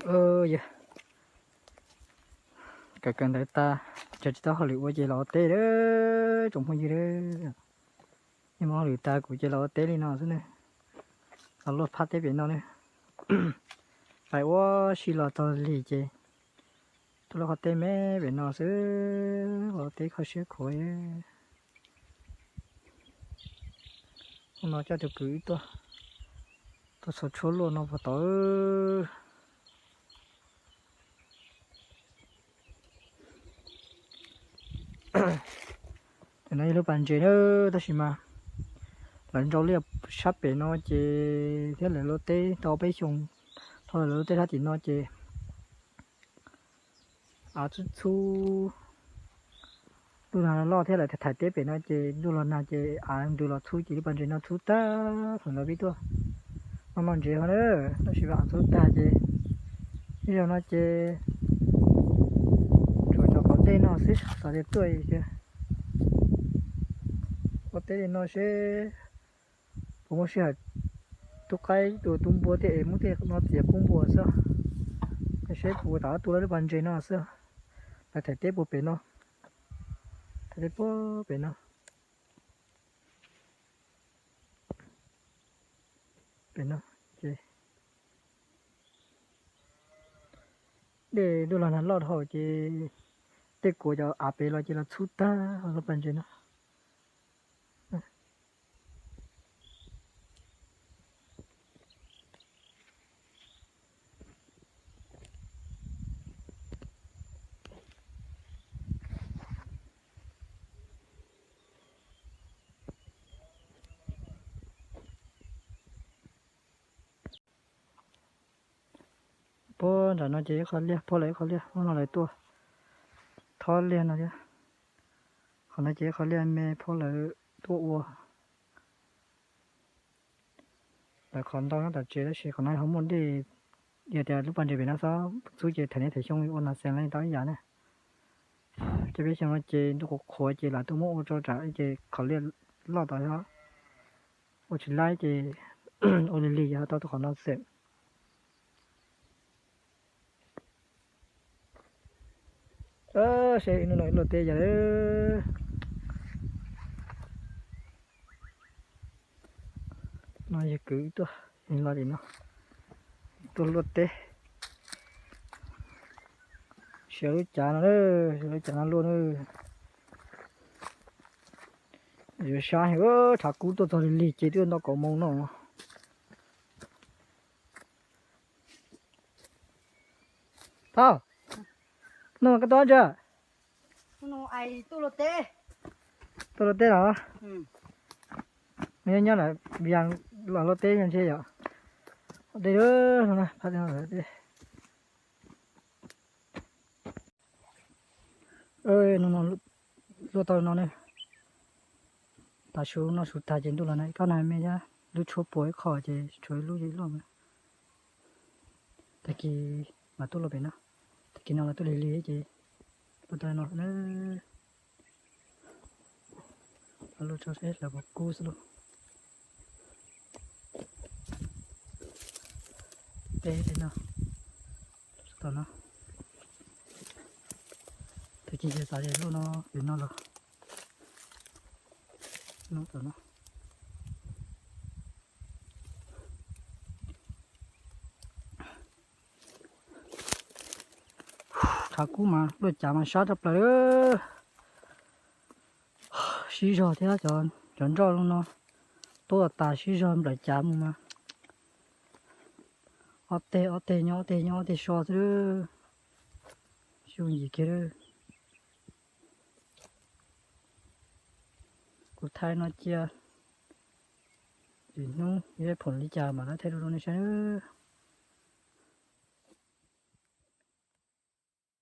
Yog kawm kawm ntawv tas, tsav tsis tau hauj lwm ua ces los ua teb lawm tsoom phooj ywg. Yeej muaj hauj lwm tas kuv ces los ua teb li no xwb ne. Los luaj phab teb pem no ne. Pais ua si los txog lig ces tuaj lub qhov teb me pem no xwb, los ua teb kho siab khuav. Hnub no coj tus kwv wb tuaj, tuaj txhua tshuab luaj no puag tod. Cov no yog lub pas ntses na, tab sis mas lawv nrau liaj sab pem no ces thiab lawv lub teb tau peb xyoo, thaum lawv lub teb sab tim no ces av txhub txhub. Ntuj los loj thiab lawv thaiv teb pem no ces ntuj los nag ces av ntws los txhub ces lub pas ntses no txhub tag thaum ntawd pib tuaj. No no ntsev ho na, tab sis av txhub tag ces ib zaug no ces tsuas cov qhov dej no xwb xav tias tuaj tias ua teb li no seb puas muaj sij hawm tub qaib tus tub npua tej es muab tej no txiav pub npua xwb. Seb puas tas tu lawv lub pas ntses no xwb. Lawv thaiv teb puag pem no, thaiv teb puag pem no, pem no ces dej ntuj los nag loj dhau ces tej kuav cov av pem los ces los txhub tag lub pas ntses no. Puag nram no ces ib qho liaj, puag lawv ib qho liaj, ub no lawv tuaj thob liaj no thiab. Qhov no ces ib qho liaj me puag lawv tuaj ua. Lawv qhov ntau nyob tom tsev tab sis qhov no ho muaj dej, yog tias lub pas ntses pem no xob txhub ces thaiv niaj thaiv xyoo ua nas xees los tau ib yam na. Ces peb xyoo no ces ntuj qhuav qhuav ces lam tuaj muab ua rau tsam ces qhov liaj loj tod xyov ua tsis laib ces ua lig lig yog tau tus qhov no xeem. Seb hnub no luaj teb yog no yog kwv tuaj, los tim no tuaj luaj teb. Siav lub cav no, siav lub cav no luaj na. Yuav sab heev, tshav kub tuaj txog lig lig ces twb nto kaum moos no. Thov, hnub no koj tuaj dab tsi? Tuaj luaj teb los? Nyob nyob lam los luaj teb ntshe yom. Dej lawm no, phab dej no lawm dej. No no, luaj tau no ne. Tav su noj su tag ces ntuj los nag, kab nag me thiab, lub tshuab puas ib qho ces tshuav ib lub ib loj na. Tag kis mas tuaj luaj pem no, tag kis no los tuaj lig lig ces tuaj tau no na. Luaj tso seb lawv puas kub xwb lauj. Teb li no, tom no, tag kis yog xav tias luaj no pem no los, no tom no. Tshav kub mas luaj cav mas sab tshaj plaws. Sib zog thiab cov nroj no tuaj tas sib zog nplawm cav mus mas ob teg ob teg nyob ob teg nyob ob teg so xwb. Xyoo yim kiag. Kuv thaij no cia, lwm hnub yog phoom li cas mam li thaij rau nej saib.